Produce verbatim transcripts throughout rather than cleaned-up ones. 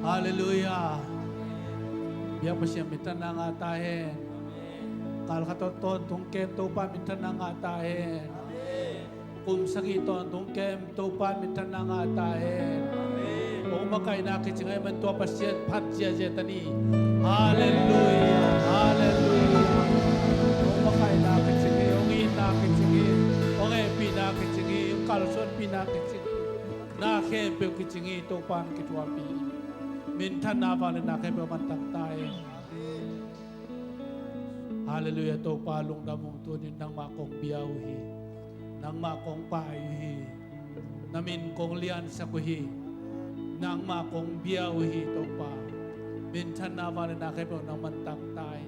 Halleluiah. Biak Pasian minthanna ngah ta hen. Kal khat tawh tawntung kem Topa minthanna ngah ta hen. Kum sagih tawntung kem Topa minthanna ngah ta hen. Hong makaihna kicing ahih man tua Pasian phat ziahziah ta ni. Halleluiah. Halleluiah. Hong makaihna kicing hi, hong itna kicing hi, hong hehpihna kicing hi, hong kalsuanpihna kicing hi. Na khempeuh kicing hi, Topa in kithuahpih hi. Minthanna vangliatna khempeuh a mantak ta hi. Halleluiah, Topa lungdam ung, tuni-in nangmah kong bia uh hi. Nangmah kong pai uh hi. Na min kong liansak uh hi. Nangmah kong bia uh hi, Topa. Minthanna vangliatna khempeuh nang mantak ta hi.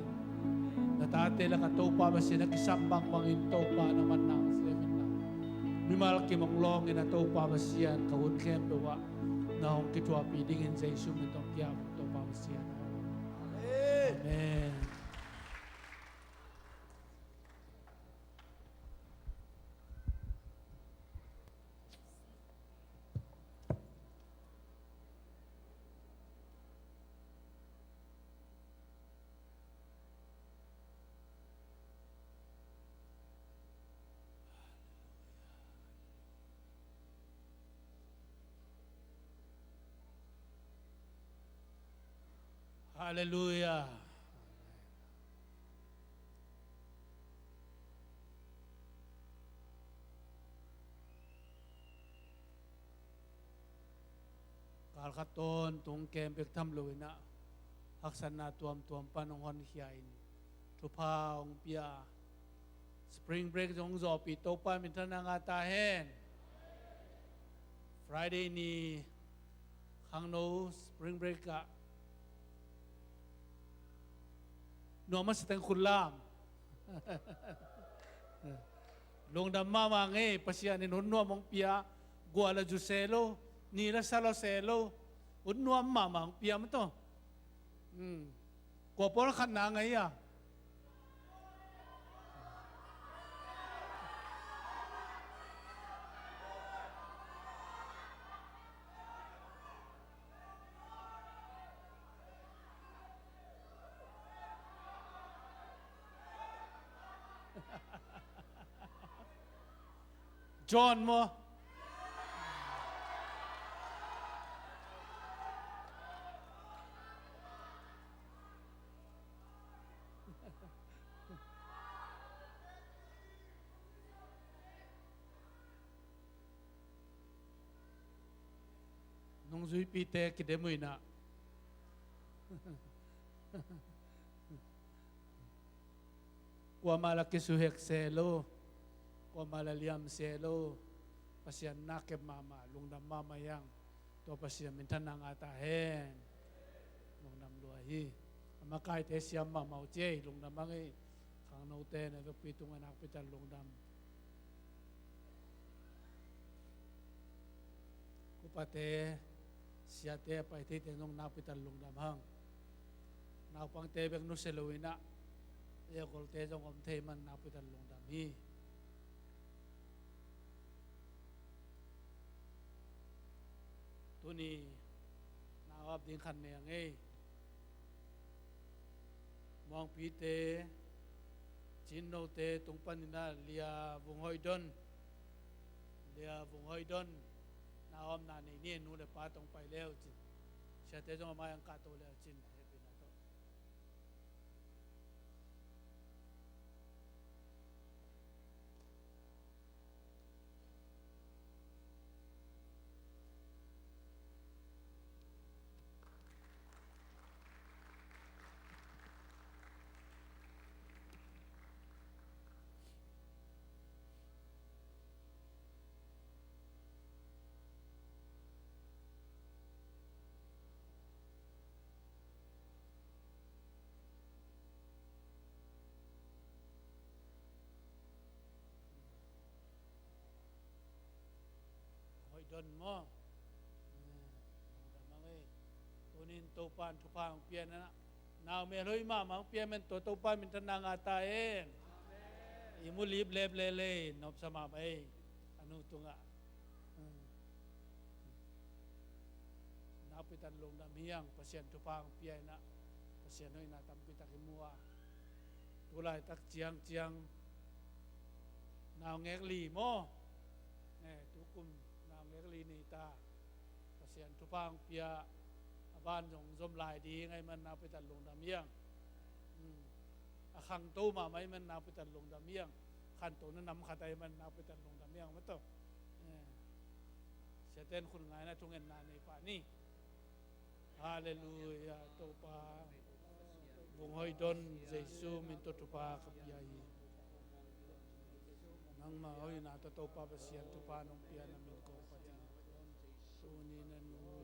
Na tate lakah Topa Pasian a kisam bangbangin Topa nangman nang sem in la. Mimal kim hong lawngin a Topa Pasian ka hun khempeuh ah na hong kithuahpih dingin Jesu min tawh kiam Topa Pasian. Amen. Halleluiah. Kal khat tawntung kem bek tham loin ah, haksatna tuamtuam pan hong honkhia in, thupha hong pia, spring break zong zawhpih Topa minthanna ngah ta hen. Friday ni khangno spring break ah nuam a sa teng khut lam. Lungdam mahmah ngei, Pasian in hun nuam hong pia. Gua la zu se lo, ni la sa lo se lo, hun nuam mahmah hong pia mah tawh. Hmm. Kua pawl khatna ngei a? John maw? Nungzuipite kidem uh in ah, kuamah la kisuhek se lo, kuamah la liam se lo, Pasian na kep mahmah, lungdam mahmah hi hang. Tua Pasian minthanna ngah ta hen. Lungdam lua hi. A makaite siam mahmah uh ci ei, lungdam hang ei. Khangnote na vekpi tungah nakpi tak lungdam. Upate, siate, a pai theite zong nakpi tak lungdam hang. Naupangte bek nusia lo in ah, a kolte zong om thei man nakpi tak lungdam hi. Tuni na ap ding khat ne a ngei. Muangpite, Cinnote tung panin ah Lia Vung Hoih Don, Lia Vung Hoih Don, na omna nei ni, nu le pa tawh pai le uh cin. Siate zong a mai ang kahto le uh cin, hehpihna tawh. Hoih Don maw? Lungdam hang ei. Tunin Topa in thupha hong pia in ah, nau mel hoih mahmah hong pia man tua Topa minthanna ngah ta hen. I mu lip lep lele, nopsa mahmah ei. A nu tungah. Na Nakpi tak lungdam hi hang, Pasian thupha hong pia in ah, Pasian hoihna tampi tak i mu a. Tu laitak ciangciang naungek li maw? Ne, tukum naungek li nei ta. Pasian thupha hong pia, a ban zong zom lai ding ahih man nakpi tak lungdam hi hang. Hmm. A khangto mahmah ahih man nakpi tak lungdam hi hang. Khanto na nam khat ahih man nakpi tak lungdam hi hang maw taw. Eh. Siate in khut ngaina thungetna nei pah ni. Halleluia, Topa. Vung hoih don, Jesu min tawh thupha ka pia hi. Nangma hoihna tawh Topa Pasian thupha nong pia na min kong phat hi. Tuni na nu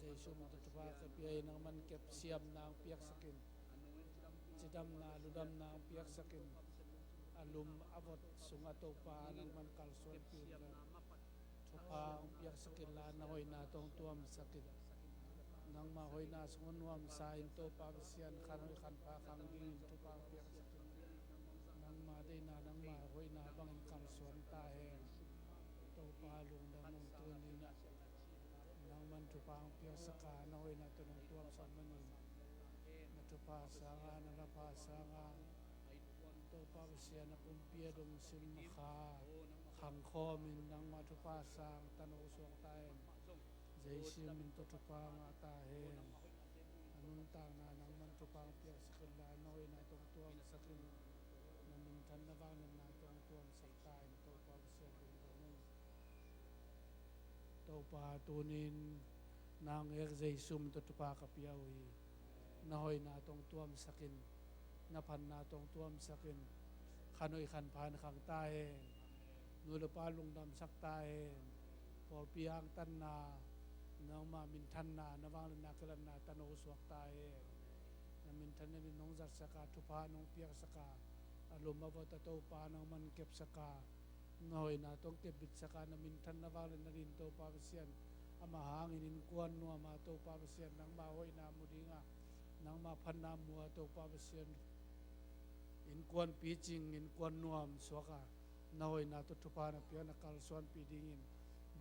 Jesu min tawh thupha ka pia hi, nangman kepsiamna hong piaksak in. Cidamna, ludamna hong piaksak in. A lum a vot sungah Topa nangman kalsuanpih in la. Thupha hong piaksak in la, na hoihna tawh hong tuamsak in. Nangma hoihna sungah nuamsa in Topa Pasian, khan hoih khan pha khang dingin thupha hong piaksak in. Nangma deihna, nangma hoihna bangin kalsuan ta hen. Topa lungdam ung, tuni in ah nangman thupha hong piaksak a, na hoihna tawh nong tuamsak manin, na thupha sanga, na lapha sanga Topa Pasian, a pumpi a dong sim kha khangkhawm in, nangma thupha sang tano suak ta hen. Jesu min tawh thupha ngah ta hen. A nuntakna nangman thupha hong piaksak in la, na hoihna tawh hong tuamsak in. Na minthanna vangliatna tawh hong tuamsak ta hen, Topa Pasian, lungdam ung. Topa, tuni in naungek Jesu min tawh thupha ka pia uh hi. Na hoihna tawh hong tuamsak in, na phatna tawh hong tuamsak in, khan hoih khan pha in khang ta hen. Nu le pa lungdamsak ta hen. Pawlpi angtanna, nangma minthanna, na vangliatna kilatna tano suak ta hen. Na minthanna in nong zatsak a, thupha nong piaksak a, a lum a vot a Topa nangman kepsak a, na hoihna tawh kepbitsak a, na minthanna vangliatna in Topa Pasian, amah hangin innkuan nuam a Topa Pasian, nangma hoihna mu ding a, nangma phatna mu a Topa Pasian, innkuan picing, innkuan nuam suak a, na hoihna tawh thupha na piak, na kalsuanpih dingin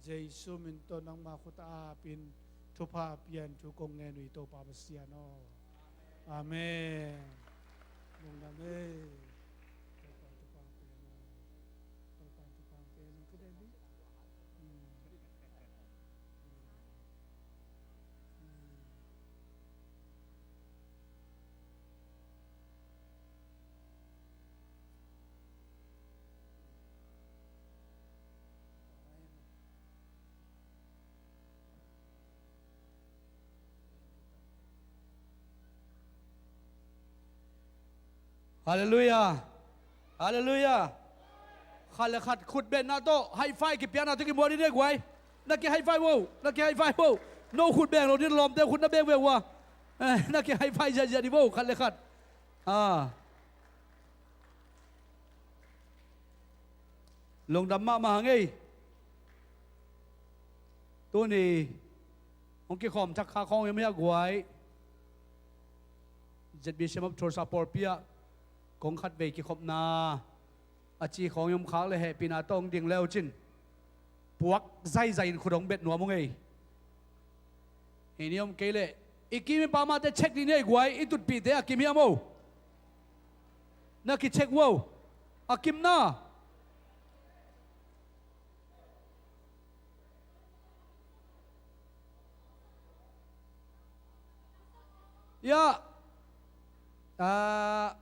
Jesu min tawh nangma khut a apin thupha a pian thu kong ngen uh hi, Topa Pasian aw. Amen. Lungdam ei. Topa thupha pian aw. Topa thupha pian aw. Kudel di. Hmm. Hmm. Hmm. Halleluia. Halleluia. Khat le khat khut betna tawh high five kipiakna tawh kimuak dih ni guai. Na ki high five vo. Na ki high five vo. No khut beng lo dih, lawmte khut na beng ve ua. Eh, na ki high five ziahziah dih vo, khat le khat. Ah. Lungdam mahmah hang ei. Tuni hong kikhawm thak kha khawng i om hiah guai. Z B C of Tulsa pawlpi ah kong khatvei kikhopna a ci khawng i om khak le hehpihna tawh hong ding le uh cin, puak zaizai in khut hong bet nuam ung ei. Hih ni om kei leh i kim i pamate check dih ni ei guai, i tutpihte a kim hiam o? Na kicheck uh o? A kim na. Ya. Ah,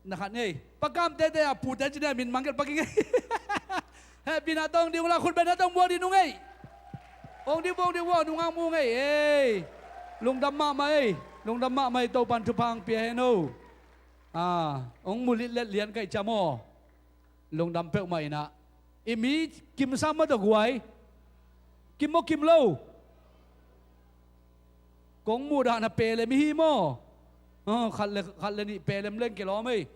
na khat ngei. Pakam tete a pute cine min mangkil paking ngei. Hehpihna tawh hong ding uh la, khut beng na tawh hong buak dih nung ei. Hong ding buak dih uh, nung ang mu ngei ei. Lungdam mahmah ei. Lungdam mahmah ei, Topan thupha hong pia hen o. Ah, hong mu litlet lian kaih ciam aw. Lungdam peuhmah inah. I mi kim sam mah tawh guai. Kim maw kim lo? Kong muh dan a pelem i hi maw? Ah, khat le, khat le nih pelem leng kilawm ei.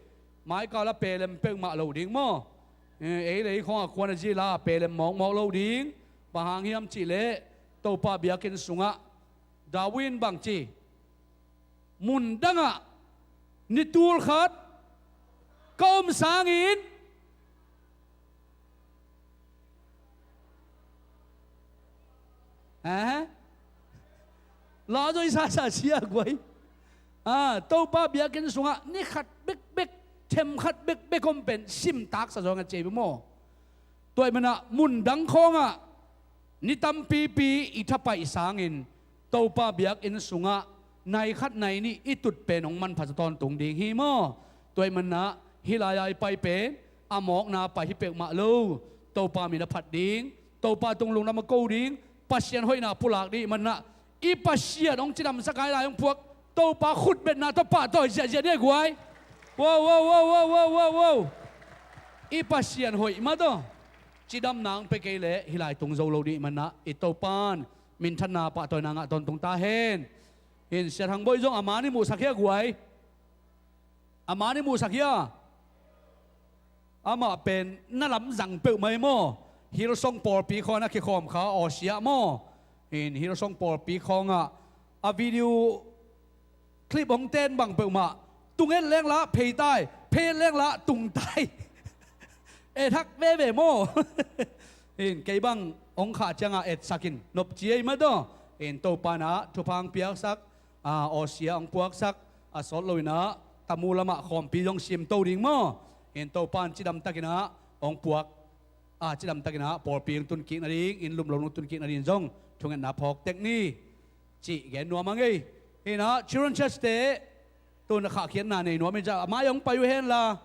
Maikal a pelem peuhmah lo ding maw? Eh, ei le ei khawng a kuan a zila pelem mawkmawk lo ding. Bang hang hiam cihleh Topa biakinn sungah David in bang ci? Mun dangah ni tul khat ka om sangin, eh? La zoi sasa sia guai. A, Topa biakinn sungah ni khat bekbek, them khat bekbek om pen simtaksa zaw ngat cia hi maw? Tua ahih manin ah mundang khawngah ni tampipi i thapaih sangin Topa biakinn sungah nai khat nai nih i tut pen hong manpha tawntung ding hi maw? Tua ahih manin ah hih lai-a i pai pen a mawkna pai hi peuhmah lo. Topa min a phat ding, Topa tung lungdam a ko ding, Pasian hoihna pulak ding ahih manin ah i Pasian hong cidamsak a hih lai hong puak Topa khutbetna tawh pahtawi ziahziah ni a guai. Wow, wow, wow. I Pasian hoih mah tawh cidamna hong pia kei leh hih lai tung zo lo ding ahih manin ah i Topa in minthanna pahtawina ngah tawntung ta hen. Hin Sia Thang Bawi zong a man i muhsak hi a guai. A man i muhsak hi a. Amah pen na lamzang peuhmah hi maw? Hillsong pawlpi khawng a kikhawm kha aw sia maw? Hin Hillsong pawlpi khawngah a video clip hong ten bang peuhmah, tung et leng lah phei tai, phei et leng lah tung tai. E thak veve maw? Hin kei bang hong khah ciangah etsak in nopci ei mah tawh. Hin Topa in ah thupha hong piaksak, a, aw sia hong puaksak, a sawt loin ah tamu lamah khawmpi zong simto ding maw? Hin Topa in cidamtakin ah hong puak, a, cidamtakin ah pawlpi hong tunkik nading, inn lum lo hong tunkik nading zong thungetna phawk tek ni cih gen nuam a ngei. Hin ah Children Church te tun a khahkhiatna nei nuam in zah a mai hong pai uh hen la.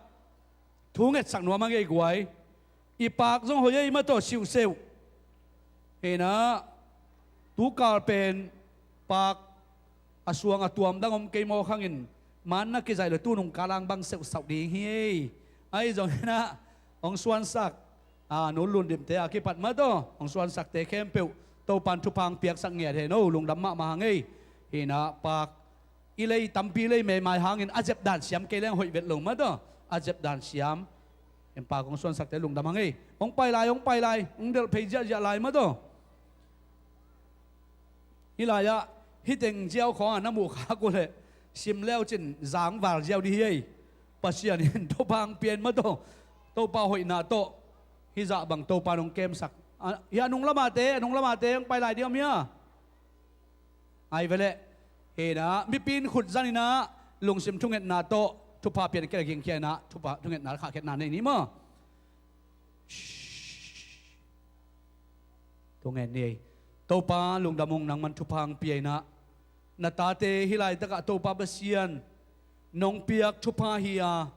Thu ngetsak nuam a ngei guai. I paak zong hoih ei mah tawh siuhseuh. Hin ah tukal pen paak a suang a tuam dang om kei mawk hangin man na kizaih lo tu nung kalang bang seuhsauh ding hi ei. Ahi zongin ah hong suansak, a, Nu Lun Dim te a kipat mah tawh hong suansakte khempeuh Topa in thupha hong piaksak ngiat hen o, lungdam mahmah hang ei. Hin ah paak i lei tampi lei meimai hangin a zepdan siam kei leng hoih vet lo mah tawh a zepdan siam. Hin paak hong suansakte lungdam hang ei. Hong pai lai, hong pai lai, hong delh phei ziahziah lai mah tawh. Hih lai-ah hih teng ziau khawngah na muh khak uh leh sim leucin zang val ziau ding hi ei. Pasian in thupha hong pia in mah tawh, Topa hoihna tawh hih zah bang Topa in hong kemsak. A, hih a nung lamate, a nung lamate hong pai lai ding om hia? Ai ve leh. Hin ah mipi in khut zanin ah lungsim thungetna tawh thupha pian kei la gingkhia in ah thupha thungetna khahkhiatna nei ni maw? Thungen ni ei. Topa lungdam ung, nangman thupha hong pia in ah na tate hih laitakah Topa Pasian nong piak thupha hi a,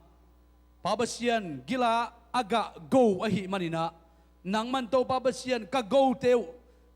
Pa Pasian gil-ah a gah go ahih manin ah nangman Topa Pasian ka gote uh,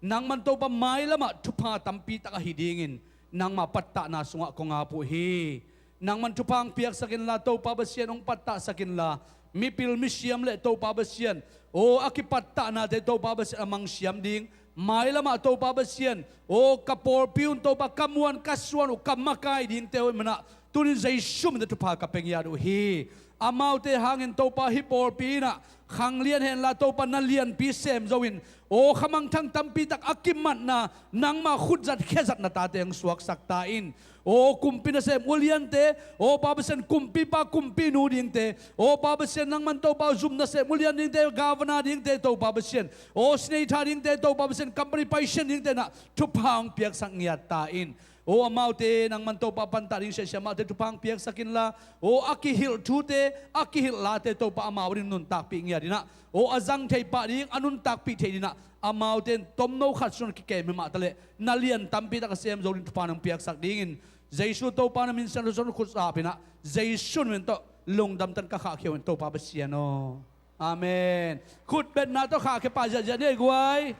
nangman Topa mailamah thupha tampi tak ahi dingin nangmah pattahna sungah kong ap uh hi. Nangman thupha hong piaksak inla Topa Pasian hong pattahsak inla, mipil misiam le Topa Pasian aw a kipattahnate Topa Pasian a mangsiam ding, mailamah Topa Pasian aw ka pawlpi un Topa ka muan ka suan uh ka makai dingte uh manah tunin Jesu min thupha ka pia ngiat uh hi. Amaute hangin Topa hih pawlpi inah khanglian henla Topa na lianpi sem zo in aw khamangthang tampi tak a kimatna nangmah khutzat khiazatna tate hong suaksak ta in. Aw kumpi nasem uliante, aw Pa Pasian kumpipa kumpinu dingte, aw Pa Pasian nangman Topa zum nasem ulian dingte, governor dingte Topa Pasian, aw senator dingte Topa Pasian company paisian dingte nah thupha hong piaksak ngiat ta in. Aw amaute nangman Topa pantah ding siahsiah mahte thupha hong piaksak inla, aw a kihilh thute a kihilh late Topa amau ding nuntakpih ngiat inah, aw a zang thei pah ding a nuntakpih thei dinah amaute in tomno khat sung kikem hi mahta leh na lian tampi tak a sem zo ding thupha nang piaksak dingin Jesu Topa na min siangtho sung khut sap inah Jesu min tawh lungdam tan ka khahkhia uh in Topa Pasian aw. Amen. Khutbetna tawh khahkhia pah ziahziah ni ei guai.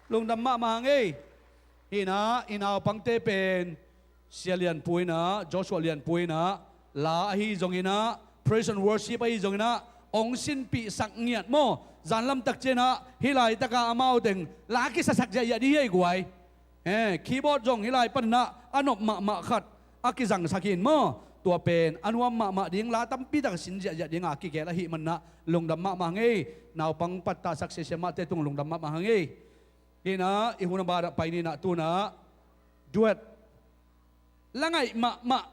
Lungdam mahmah hang ei. Hinah i naupangte pen Sia Lianpu inah, Joshua Lianpu inah, la ahi zonginah, praise and worship ahi zonginah hong sinpihsak ngiat maw? Zanlam takcianah hih laitaka amau teng la kisasak ziahziah dih hi ei guai. He, keyboard zong hih lai paninah a nop mahmah khat a kizangsak hin maw? Tua pen a nuam mahmah ding la tampi tak a sin ziahziah dinga kigel ahih manah lungdam mahmah hang ei. Naupang pattahsak siasia mahte tung lungdam mahmah hang ei. Hinah i hun a banah pai ninah tunah duet la ngaih mahmah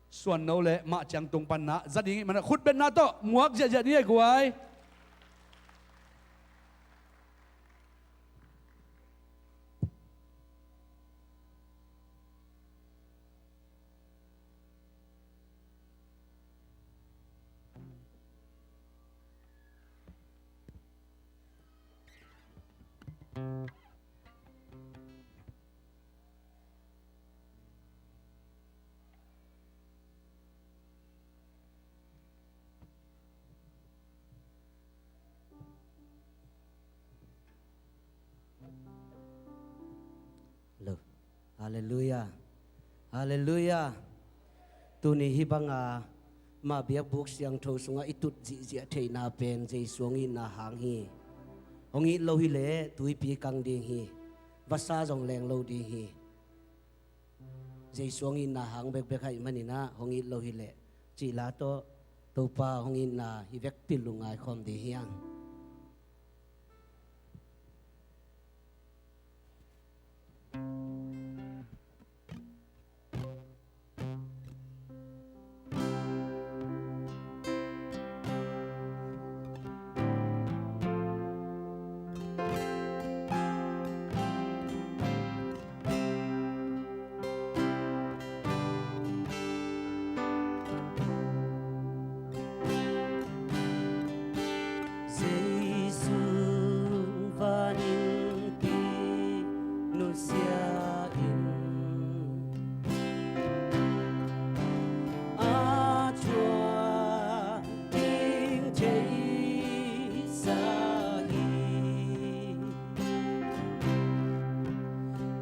suanno le mah ciang tung panah za ding ih manah khutbetna tawh muak ziahziah ni ei guai. Lo. Halleluiah. Halleluiah. Tuni hih banga mah biakbuk siangtho sungah i tut zihziah theihna pen Jesu hong itna hang hi. Hong it lo hileh tuipi kang ding hi. Vasa zong leng lo ding hi. Jesu hong itna hang bekbek ahih maninah hong it lo hileh cihla tawh Topa hong itna hi vekpi lungngai khawm ding hi hang. Jesu van innpi nusia in a thuak ding theisa hi.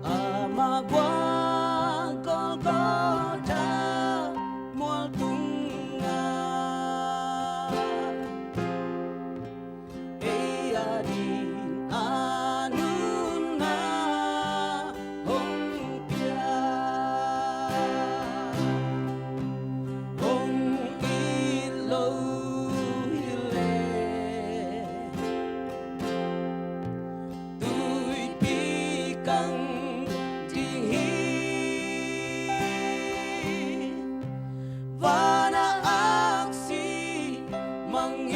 Amah guang Golgotha mual tungah ei ading a nunna hong pia, hong it lo hileh tuipi kang ding hi. Van a aksi mang hi.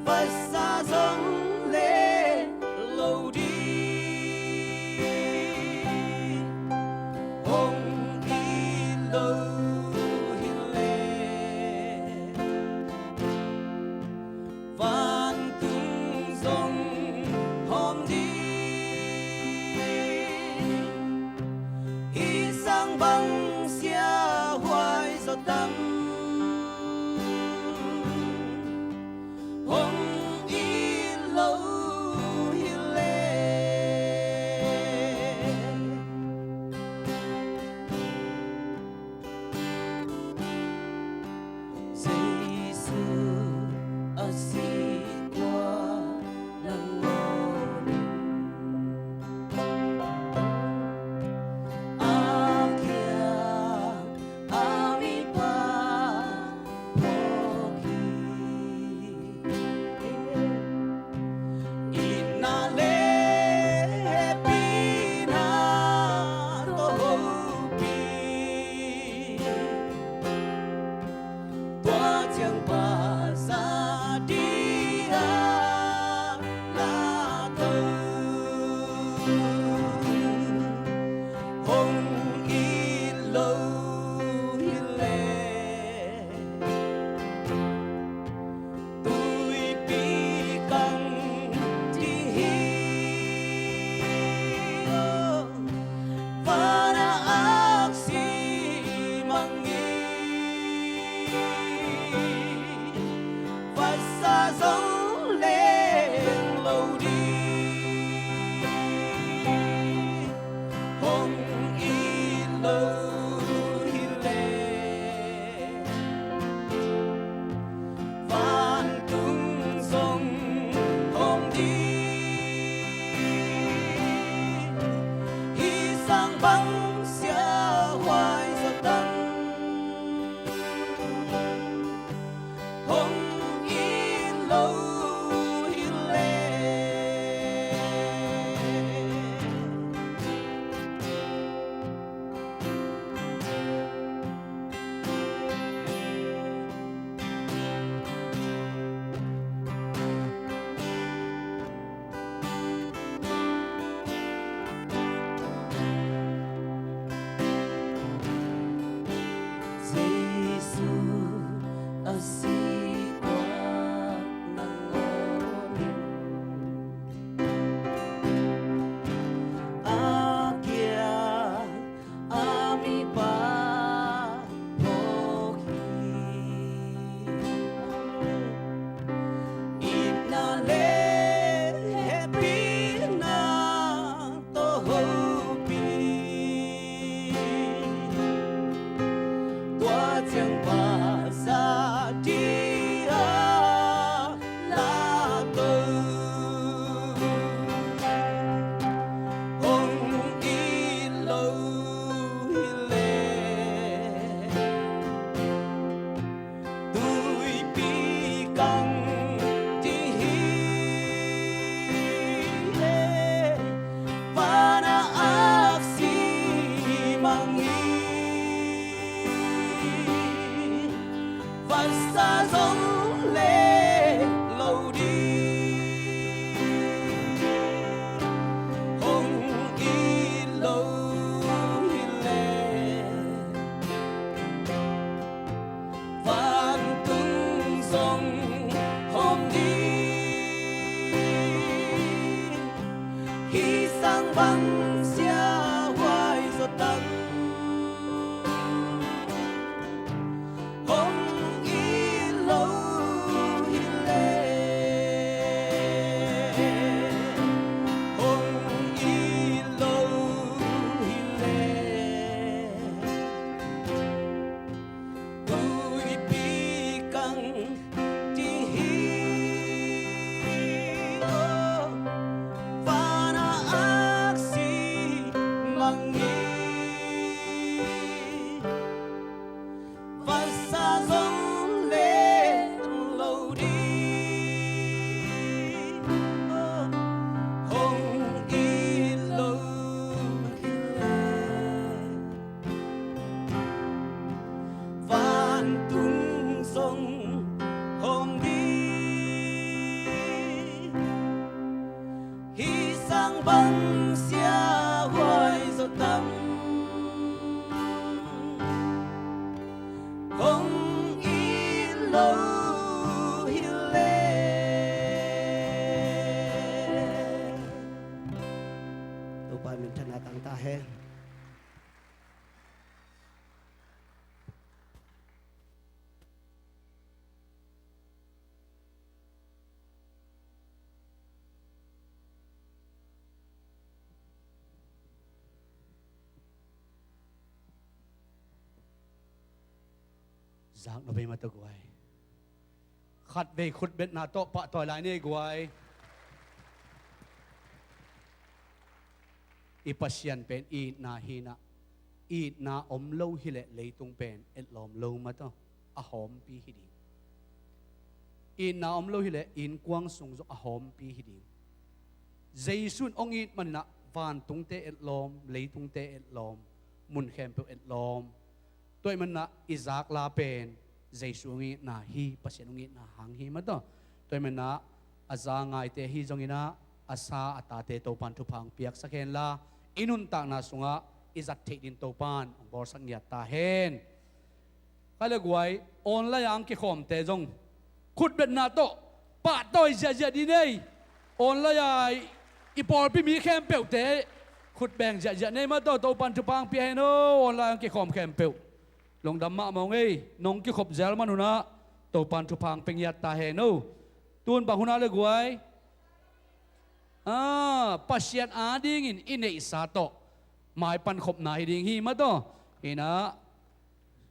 Vasa zong leng lo ding, hong it lo hileh vantung zong hawm ding. Hih sang bang siahuai zaw tam, hong it lo hileh Jesu a sih tua nangawn in a kiang a mipa phawk hi. Itna le hehpihna tawh hopih, tua ciang Pasian ding a lato, hong it lo hileh tuipi kang ding hi. Van a aksi mang hi, vasa zong leng lo ding, hong it lo hileh vantung zong hawm ding. Hih sang bang siahuai zaw tam, hong it lo Bang siahuai zaw tam hong it lo hi leh. Topa minthanna tang ta hen. Zak na bei mata guai. Khat vei khutbetna tawh pahtawi lai ni ei guai. I Pasian pen itna hi na, itna om lo hileh leitung pen etlawm lo mata, a hawmpi hi ding. Itna om lo hileh innkuang sung zong a hawmpi hi ding. Jesu in hong it maninah vantungte etlawm, leitungte etlawm, mun khempeuh etlawm. Tua ahih maninah i zakla pen Jesu hong itna hi, Pasian hong itna hang hi mata. Tua ahih maninah a za ngaite ahi zonginah a sa a tate Topan thupha hong piaksak henla, i nuntakna sungah i zat theih ding Topan hong bawlsak ngiat ta hen. Khai le guai, online a ang kikhawmte zong khutbetna tawh pahtawi ziahziah dih nei. Online a i pawlpi mi khempeuhte khutbeng ziahziah nei mata, Topan thupha hong pia hen aw. Online a ang kikhawm khempeuh lungdam mahmah ung ei. Nong kikhop zel manunah Topan thupha hong pia ngiat ta hen aw. Tun bang hun a le guai, a, Pasian adingin i neihsa tawh maipan khopna hi ding hi mata. Inah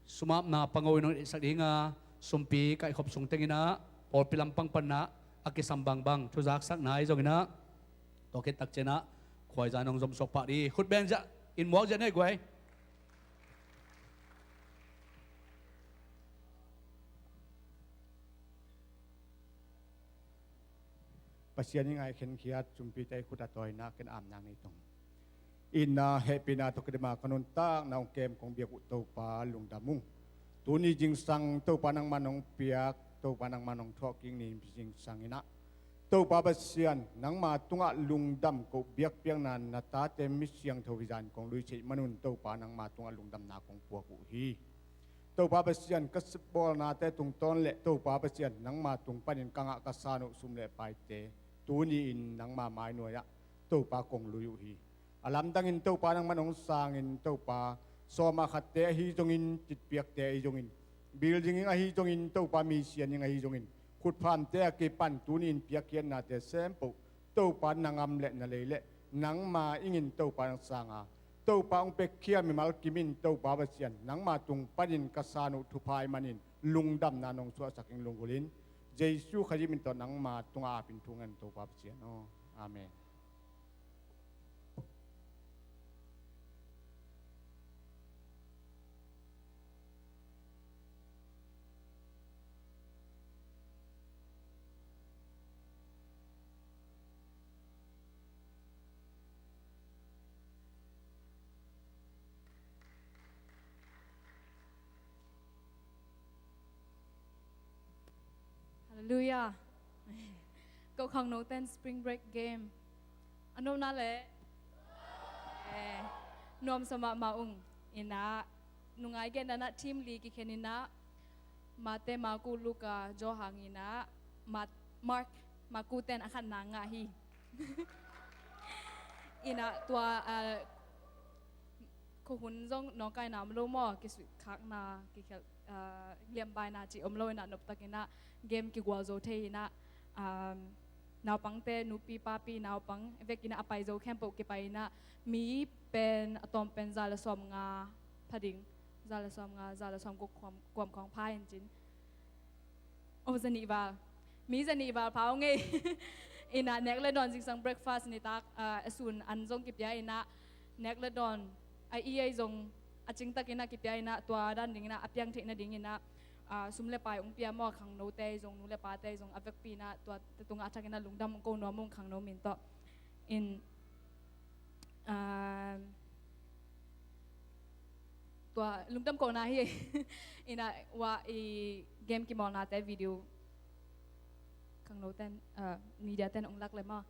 sumapna pango in hong deihsak dinga, sumpi kaihkhop sung tenginah pawlpi lampang panah a kisam bangbang thuzaksakna ahi zonginah, tua khit takcianah khuaiza nong zomsuak pah dih. Khutbeng ziah in muak ziah nei guai. Pasian i ngaihkhenkhiat sumpite i khut a tawina ken amnak nei tong. Itna hehpihna tawh kidima ka nuntakna hong kem kong biak uh Topa lungdam ung. Tuni zingsang Topa nangman hong piak, Topa nangman hong thuahkik ni zingsang inah, Topa Pasian nangma tungah lungdam ko biakpiakna na tate mi siangtho hi zan kong luisei manun Topa nangma tungah lungdamna kong puak uh hi. Topa Pasian ka sipbawlnate tungtawn le Topa Pasian nangma tung panin ka ngah ka san uh sum le paite tuni-in nangma mainuai-ah Topa kong lui uh hi. A lamdangin Topa nangman hong sangin Topa sawma khatte ahi zongin, titpiakte ahi zongin, building ing ahi zongin, Topa misian ing ahi zongin, khutphamte a kipan tuni-in piakkhiatnate sempoh Topa na ngam le na lei le nangma ingin Topa nang sanga Topa hong pekkhia mimal kimin Topa Pasian nangma tung panin ka san uh thupha i manin lungdamna nong suahsak ing lunggulhin Jesu Khazih min tawh nangma tunga apin thungen Topa Pasian aw. Amen. Halleluiah. Ko khangnoten Spring Break Game a nuamna le, eh, nuamsa mahmah ung. Inah nungai genna inah team li kikhen inah Mate, Maku, Luka, Johan inah Mat-, Mark, Maku ten a khatna ngah hi. Inah tua, ah, khuahun zong nawngkaina om lo maw, kisuihkhakna, kikhelh, ah, liambaina cih om lo inah noptak inah game kigual zo thei inah, ah, naupangte, nupi papi naupang vek inah a pai zo khempeuh kipai inah mi pen a tawm pen za le sawmnga pha ding, za le sawmnga, za le sawmguk kuam, kuam khawng pha in cin. Oh, zanih val. Mi zanih val pha ung ei. Inah nek le dawn zingsang breakfast nitak, ah, a sun an zong kipia inah nek le dawn a i ei zong a cingtak inah kipia inah tua dan ding inah a piang theih nading inah, ah, sum le pai ung pia maw, khangnote zong nu le pate zong a vekpi inah tua te tungah a thak inah lungdam ung ko nuam ung khangno min tawh. In, ah, tua lungdam kohna hi. Inah ua i game kimawlnate video khangnoten, ah, media ten ong lak le maw.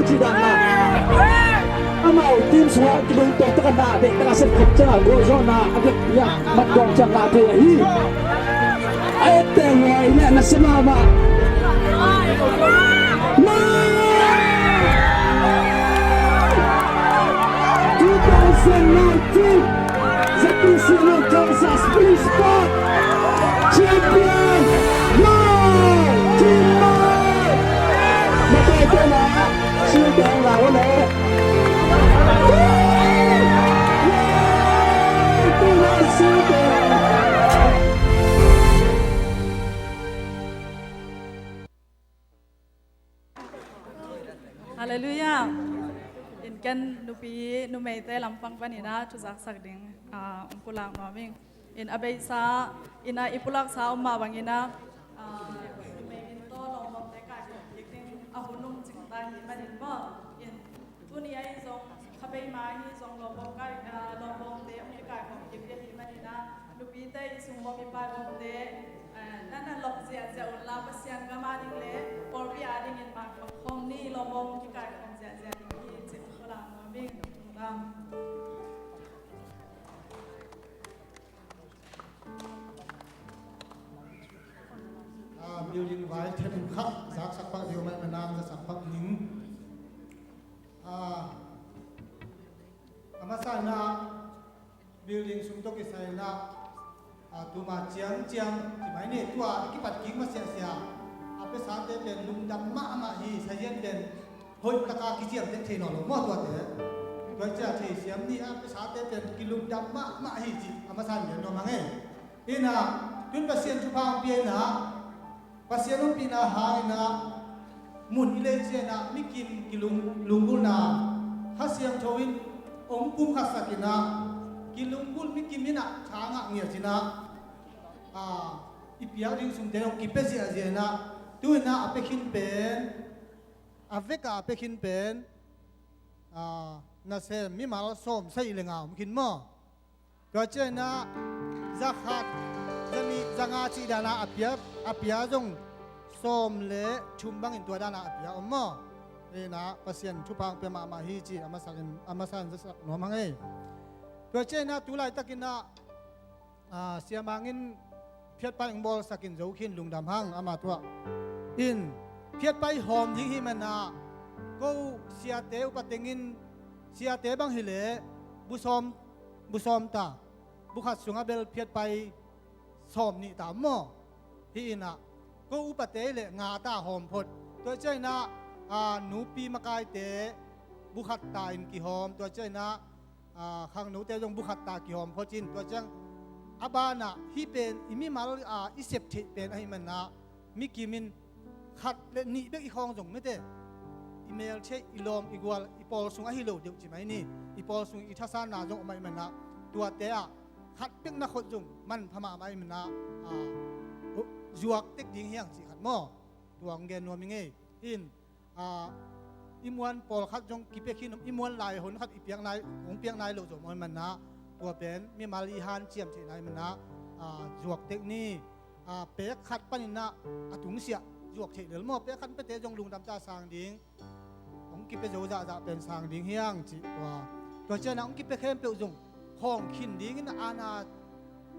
Ci dan a, amau team sungah kilungtuak taka na deih taka sep khop ciangah gawhzawhna a vekpi ah mattuak ciang ngah thei ahi. A etteh huai le na sia mahmah. Two thousand nineteen ZPCN Kansas Spring Sport Champion Lai Kim Mai. Mataw tawh na silte ang lau le. Halleluiah. In ken nupi numeite lampang panin ah thuzaksak ding, ah, hong pulak nuam ing. In a beisa in ah i pulaksa om mah bangin ah, ah, numei in tawh lawmlawmte kaikhawm kik ding a hun hong cing ta hi manin maw. In tuni ahi zong khabei ma ahi zong lawmlawm kai, ah, lawmlawmte hong kikaikhawm kik ding hi manin ah, nupite i sung bawm i pai bawmte, eh, na na lawp ziahziah unla Pasian gam a ding le pawlpi a dingin mah khawm ni, lawmlawm kikaikhawm ziahziah ding hi cih hong pulak nuam ing. Lungdam. Ah, building vai thep khat zaksak pak deuh mah na nang zaksak pak ning. Ah, a masa in ah building sung tawh kisai in ah, ah, tuma ciangciang ci mai ni, tua a kipat kik masiahsiah a pesate pen lungdam mahmah hi. Sazian pen hoih taka kiciamteh thei nawn lo maw tuate. Tua ciah thei siam ni a pesate pen kilungdam mahmah hi cih a masa in gen nuam hang e. Inah tun Pasian thupha hong pia inah, Pasian hong pihna hang inah mun i lei ciah inah mikim kilung, lunggulhna Kha Siangtho in hong pumkhatsak inah kilunggulh mikim inah tha ngah ngiat inah, ah, i piak ding sumte hong kipia ziahziah inah tu inah a pia khin pen, a veka a pia khin pen, ah, nasem mimal sawm sagih le nga om khin maw? Tua ciangin ah za khat, za nih, za nga cih dan a a pia, a pia zong sawm le thum bangin tua dan a a pia om maw? Inah Pasian thupha hong pia mahmah hi ci a masa in, a masa in zaksak nuam hang ei. Tua ciangin ah tu laitakin ah, ah, Sia Mang in phiatpai hong bawlsak in zo khin, lungdam hang ama tuah. In phiatpai hawm ding hi man ah ko siate upa teng in siate bang hi leh bu sawm, bu sawm ta, bu khat sungah bel phiatpai sawm nih ta maw? Hi inah ko upate hi leh nga ta hawm phot. Tua ciangin ah, ah, nupi makaite bu khat ta in kihawm. Tua ciangin ah, ah, khangnote zong bu khat ta kihawm phot in. Tua ciang a banah hih pen i mimal, ah, i sep theih pen ahih man ah mikim in khat le nih bek i khawng zong mite, i meltheih, i lawm, i gual, i pawl sung ahi lo deuh ci mai ni. I pawl sung i thasanna zong om ahih man ah tuate ah khat bek na khot zong manpha mahmah ahih man ah, ah, zuak tek ding hi hang cih khat maw? Tua hong gen nuam ing ei. In, ah, i muan pawlkhat zong kipia khin om, i muan lai hon khat i piak nai, hong piak nai lo zong om ahih man ah tua pen mimal i hanciam theihna ahih man ah, ah, zuak tek ni. Ah, pek khat panin ah a tungsiah zuak theih lel maw? Pek khat piate zong lungdam ta sang ding, hong kipia zo zahzah pen sang ding hi hang cih tua. Tua ciangin ah hong kipia khempeuh zong khawng khin dingin ah, ana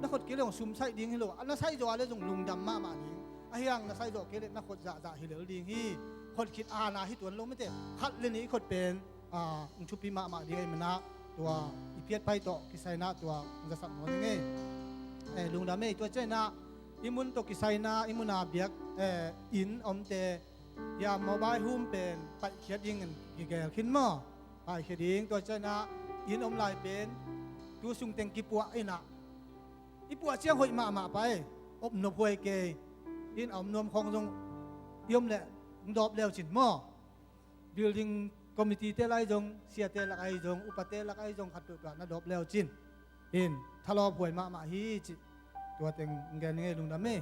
na khot kei leh hong sum saih ding hi lo. A na saih zawh a leh zong lungdam mahmah ding. Ahi hang na saih zawh kei leh na khot zahzah hi lel ding hi. Khot khit ana hi tuan lo mite. Khat le nih i khot pen, ah, hong thupi mahmah ding ahih man ah tua i phiatpai tawh kisai inah tua hong zasak nuam ing ei. Eh, lungdam ei. Tua ciangin ah i mun tawh kisai inah i mun a biak, eh, inn omte, hia mobile home pen paihkhiat dingin kigel khin maw? Paihkhiat ding. Tua ciangin ah inn om lai pen tu sung teng kipuah inah i puah ciang hoih mahmah pai, om nop huai kei. In a om nuam khawng zong i om leh hong dawp leu cin maw? Building committee te lai zong, siate lak ahi zong, upate lak ahi zong khat peuhpeuh na dawp leu cin. In thalawp huai mahmah hi cih tua teng gen ing ei, lungdam ei.